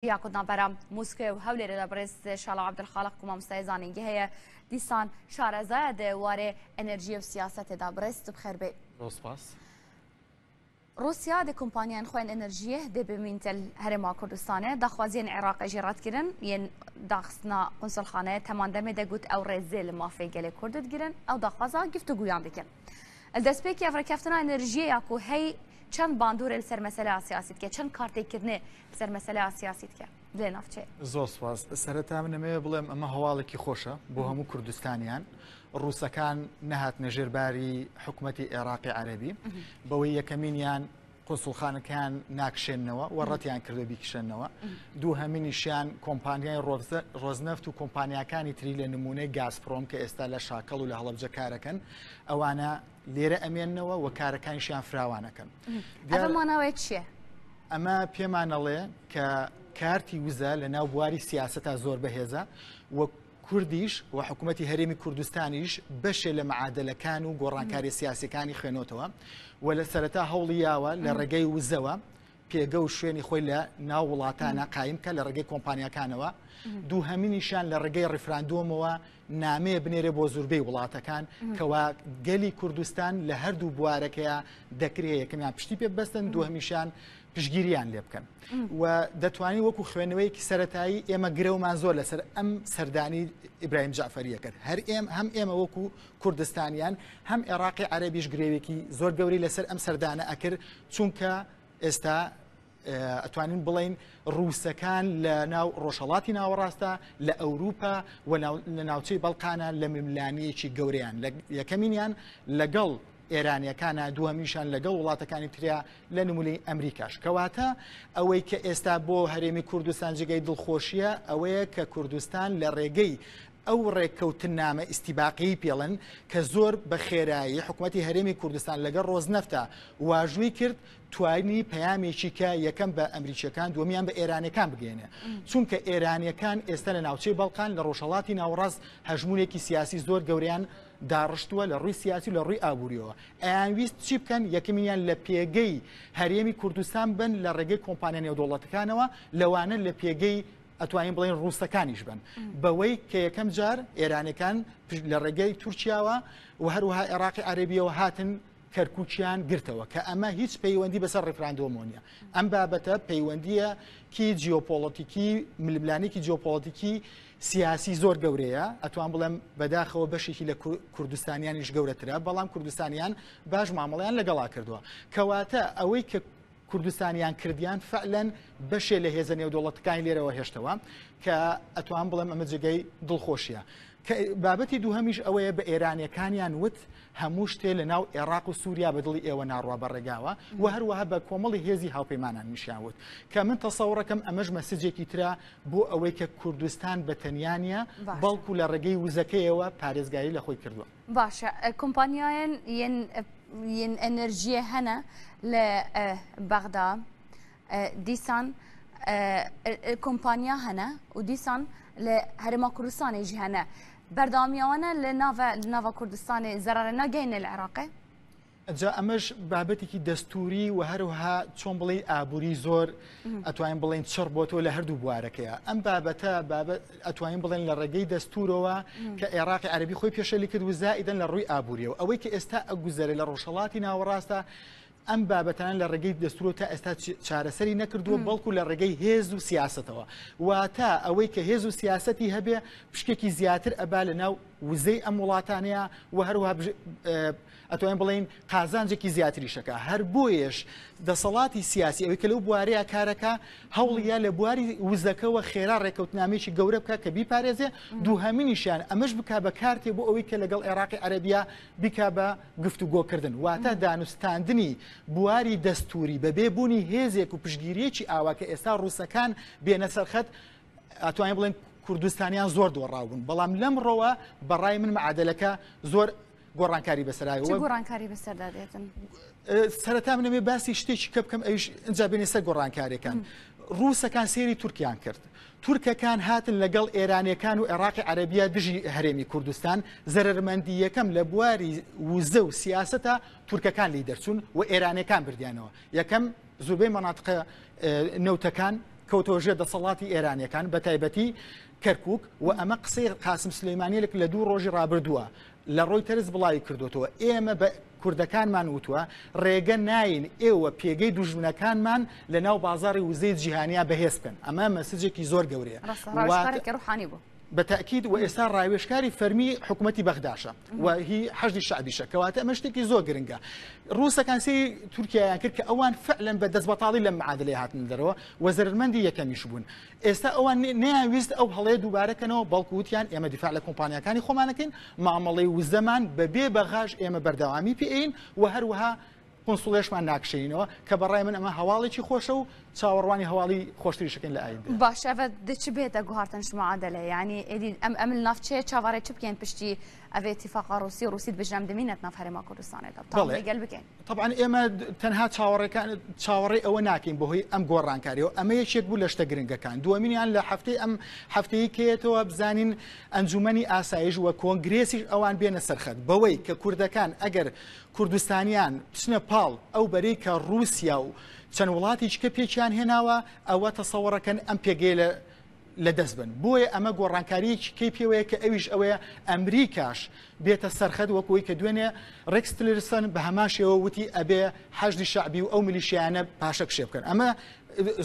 Ya ku di navbera Moskowê û Hewlêrê de birêz Şalaw Ebdulxaliq ku mamosteyê zanîngehê ye dîsan şarezaya di warê enerjiyê û siyasetê de. Birêz tu bi xêr bê. Zor spas. Rûsya dê kompanyayên xwe yên enerjiyê dê bimînte li Herêma Kurdistanê. Daxwaziyên Iraqê jî red kirin. Yên daxistina konsulxaneyê teman demê de got ew rêzê li mafê gelê Kurd digirin, ew daxwaza giftûgûyan dikin. Li destpêkê ev rêkeftina enerjiyê ya ku hey çend bandorê li ser meseleya siyasî dike, çend kartêkirinê li ser meseleya siyasî dike lê navçeyê. Zor spas. Sereta min emê بڵێم ئەمە هەواڵێکی خۆشە بۆ هەموو کوردستانیان. ڕووسەکان نەهاتنە ژێر باری حکوومەتی عێراقی عەربی بەوەی یەکەمینیان قونسوڵخانەکەیان ناکشێننەوە و ڕەتیان کردو بیکشێنەوە دووهەمینیشیان کۆمپانیای ڕۆزنەفت و کۆمپانیاکانی تری لە نمونەی گازپرۆم کە ئێستا لە شاکەڵ و لە هەڵەبجە کارەکەن ئەوانە لێرە ئەمێننەوە و کارەکانیشیان فراوانەکەن. ئەمە ماناوەی چییە؟ ئەمە پێمانەڵێ کە کارتی وزە لە ناو بواری سیاسەتا زۆر بەهێزە و کوردیش و حکوومەتی هەرێمی کوردستانیش بەشێ لە مەعادەلەکان و گۆڕانکاریە سیاسیەکانی خوێنۆتەوە و لە سەرەتا هەوڵی یاوە لە ڕێگەی وزەوە پێگە و شوێنی خۆی لە ناو وڵاتانە قایم کە لە ڕێگەی کۆمپانیاکانەوە دووهەمینیشان لە ڕێگەی ڕیفراندۆمەوە نامەیە بنێرێ بۆ زوربەی وڵاتەکان کەوا گەلی کوردستان لە هەردوو بوارەکەیە دەکرێ یەکەمیان پشتی پێ بەستن دووهەمیشان پشگیریان لێ بکەن و دەتوانین وەکو خوێندنەوەیەکی سەتایی ئێمە گرەومان زۆر لەسەر ئەم سەردانی ئیبراهیم جعفریە کرد هەر ئێم هەم ئێمە وەکو کوردستانیان هەم عێراقی عەربیش گرێوێکی زۆر گەوری لەسەر ئەم سەردانە ئەکرد چونکە ئێستا ئەتوانین بڵین ڕووسەکان لە ناو ڕۆژهڵاتی ناوەڕاستە لە ئەوروپا و لە ناوچەی بەڵقانە لە ململانیەکی گەوریان لە یەکەمینیان لەگەڵ ئێرانیەکانە دووەمیشان لەگەڵ وڵاتەکانی تریا لە نمونەی ئەمریکاش. کەواتە ئەوەی کە ئێستا بۆ هەرێمی کوردستان جێگەی دڵخۆشیە ئەوەیە کە کوردستان لە ڕێگەی ئەو ڕێککەوتننامە ئیستیباقیی پێڵن کە زۆر بە خێرایی حکومەتی هەرێمی کوردستان لەگەڵ ڕۆزنەفتا واژووی کرد توانی پەیامێکی کە یەکەم بە ئەمریکیەکان دووەمیان بە ئێرانەکان بگەێنێ چونکە ئێرانیەکان ئێستا لە ناوچەی بەڵقان لە ڕۆژهەڵاتی ناوەڕاست هەژمونێکی سیاسی زۆر گەوریان داڕشتووە لە ڕووی سیاسی و لە ڕووی ئابووریەوە ئەیانویست چی بکەن یەکەمینیان لە پێگەی هەرێمی کوردستان بن لە ڕێگەی کۆمپانیا نێودەوڵەتەکانەوە لەوانە لە پێگەی ئەتوانین بڵێن ڕووسەکانیش بن بەوەی کە یەکەم جار ئێرانەکان لە ڕێگەی تورکیاوە و هەروەها عێراقی عەربیەوە هاتن کەرکووکیان گرتەوە کە ئەمە هیچ پەیوەندی بەسەر ڕیفراندۆمەوە نییە ئەم بابەتە پەیوەندیە کی جیۆپۆڵەتیکی ململانێکی جیۆپۆڵەتیکی سیاسی زۆر گەورەیە ئەتوان بڵێم بەداخەوە بەشێکی لە کوردستانیانیش گەورەترە بەڵام کوردستانیان باش مامەڵیان لەگەڵا کردووە کەواتە ئەوەی کە کوردستانیان کردیان فعلەن بەشێ لە هێزە نێودەوڵەتەکانی لێرەوە هێشتەوە کە ئەتوان بڵێم ئەمە جێگەی دڵخۆشیە بابەتی دووهەمیش ئەوەیە بە ئێرانیەکانیان وت هەموو شتێ لە ناو عێراق و سووریا بە دڵی ئێوە ناڕوا بە ڕێگاوە و هەروەها بە کۆمەڵی هێزی هاوپەیمانان نیشیان وت کە من تەسەوڕەکەم ئەمەش مەسجێکی ترە بۆ ئەوەی کە کوردستان بە تەنیا نییە بەڵکو لە ڕێگەی وزەکەیەوە پارێزگاری لە خۆی کردووە. باشە کۆمپانیایەن یەن یەن ئەنەرژیە هەنە لە بەغدا دیسان کۆمپانیا هەنە و دیسان لە هەرێما کوردستانێ ژی هەنە بەردەوامیاوانە لە ناوە لە ناوە کوردستانێ زەرارە ناگەینە لە عێراقێ؟ جا ئەمەش بابەتێکی دەستوری و هەروها چۆن بڵێ ئابووری زۆر ئەتوانین بڵێن چڕ بۆ تۆ لە هەردوو بوارەکەیە ئەم بابەتە ئەتوانین بڵێن لە ڕێگەی دەستورەوە کە عێراقی عەربی خۆی پێشەلی کرد و زائیدەن لە ڕووی ئابووریەوە ئەوەی کە ئێستا ئەگوزەرێ لە ڕۆژهەڵاتی ناوەڕاستە ئەم بابەتانە لە ڕێگەی دەستورەوە تا ئێستا چارەسەری نەکردووە بەڵکو لە ڕێگەی هێز و سیاسەتەوە واتە ئەوەی کە هێز و سیاسەتی هەبێ پشکێکی زیاتر ئەبا لە ناو وزەی ئەم وڵاتانەیە و هەروەها ئەتوانین بڵێین قازانجێکی زیاتریشەکە هەر بۆیەش دەسەڵاتی سیاسی ئەوەی کە لەو بوارەیە کارەکە هەوڵیە لە بواری وزەکەوە خێرا ڕێکەوتنامێکی گەورە بکە کە بیپارێزێ دووهەمینیشیان ئەمەش بک بە کارتێ بۆ ئەوەی کە لەگەڵ عێراقی عەربیە بیکا بە گفتوگۆکردن واتە دانوستاندنی بواری دەستوری بەبێ بوونی هێزێک و پشگیریەکی ئاوا کە ئێستا ڕووسەکان بێنە سەرخەت ئەتوانین بڵێن کوردستانیان زۆر دۆڕاو بوون بەڵام لەمڕۆوە بەڕای من معادلەکە زۆر گۆڕانکاری بەسەرایەوە چ گۆڕانکاری بەسەردا دێتن؟ سەرەتا من ئەمێ باسی شتێکی کە بکەم ئەویش ئینجا بێنە سەر گۆڕانکاریەکان ڕووسەکان سێری تورکیان کرد تورکەکان هاتن لەگەڵ ئێرانیەکان و عێراقی عەرەبیە دژی هەرێمی کوردستان زەرەرمەندی یەکەم لە بواری وزە و سیاسەتە تورکەکان لی دەرچوون و ئێرانیەکان بردیانەوە یەکەم زوربەی مەناتقە نەوتەکان. کەوتەوە ژێر دەسەڵاتی ئێرانیەکان بە تایبەتی کەرکوک و ئەمە قسەی قاسم سلەیمانیە لە دوو ڕۆژی ڕابردووە لە ڕۆیتەرز بڵاوی کردوتەوە ئێمە بە کوردەکانمان وتووە ڕێگە ناین ئێوە پێگەی دوژمنەکانمان لە ناو بازاری وزەی جیهانیا بەهێز بکەن ئەمە message ێکی زۆر گەورەیە. ڕوحانی بوو. بە تەئکید و ئێستا ڕاوێژکاری فەرمی حکوومەتی بەغداشە و هی حەشدی شەعبیشە کەواتە ئەمە شتێکی زۆر گرنگە ڕووسەکان سەیری تورکیایان کرد کە ئەوان فعلەن بە دەست بەتاڵی لەم معادلەیە هاتنە دەرەوە و زەرەرمەندی یەکەمیش بوون ئێستا ئەوان نەیانویست ئەو هەڵەیە دووبارە کەنەوە بەڵکو وتیان ئێمە دیفاع لە کۆمپانیاکانی خۆمانەکەین مامەڵەی وزەمان بەبێ بەغاش ئێمە بەردەوامی پێین و هەروەها قونسوڵێشمان ناکشێنینەوە کە بەڕای من ئەمە هەواڵێکی خۆشە و چاوەڕوانی هەواڵی خۆشتریش ئەکەین لە ئایندەیا. باشە ئەڤە دە چ بێتە گوهارتن ژ معادلە یانی ئێدی ئەم ئەم ناڤچەیە چاڤەڕێ چ بکەین پشتی ئەڤ ئیتیفاقا ڕوسی ڕوسی دبژن ئەم دمینەت ناڤ هەرێما کوردستانێ دا بەڵێ تاڵێ گەل بکەین. تەبعەن ئێمە تەنها چاوەڕێکان چاوەڕێی ئەوە ناکەین بەهۆی ئەم گۆڕانکاریەوە ئەمە یەکێک بوو لە شتە گرنگەکان دووەمینیان لە هەفتەی ئەم هەفتەیە کەیەتەوە بزانین ئەنجومەنی ئاسایش و کۆنگرێسیش ئەوان بێنە سەرخەت بەوەی کە کوردەکان ئەگەر کوردستانیان بچنە پاڵ ئەو بەرەی کە ڕووسیا و چەند وڵاتێکی کە پێکیان هێناوە ئەوە تەسەوەڕەکەن ئەم پێگەیە لە لە دەست بن بۆیە ئەمە گۆڕانکاریەکی کەی پێوەیە کە ئەویش ئەوەیە ئەمریکاش بێتە سەرخەت وەکوی کە دوێنێ ڕێکس تلرسن بە هەمان شێوە وتی ئەبێ حەشدی شەعبی و ئەو میلیشیانە پاشەکشێ بکەن ئەمە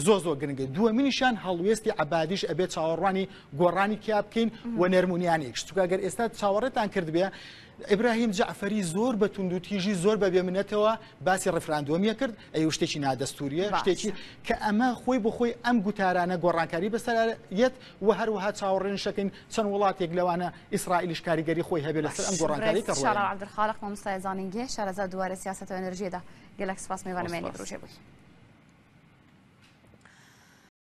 زۆر زۆر گرنگە دووەمینیشان هەڵوێستی عەبادیش ئەبێت چاوەڕوانی گۆڕانی کیا بکەین و نەرمونیانێک چونکە گەر ئێستا چاوەڕێتان کردبێ ئیبراهیم جەعفەری زۆر بە توندوتیژی زۆر بە بێمنەتەوە باسی ڕیفراندۆمیە کرد ئەی شتێکی نادەستوریە شتێکی کە ئەمە خۆی بۆ خۆی ئەم گوتارانە گۆڕانکاری بەسەر یەت و هەروەها چاوەڕێنیشەکەین چەند وڵاتێک لەوانە ئیسرائیلیش کاریگەری خۆی هەبێت لەسەر ئەم گۆڕانکاری کە ڕوویدا. عەبدولخالق مامۆستای زانینگەی شارەزا دووارە سیاسەت و ئەنرژیدا گەلەک سپاس میوانە مێنی ڕۆژێ بووی.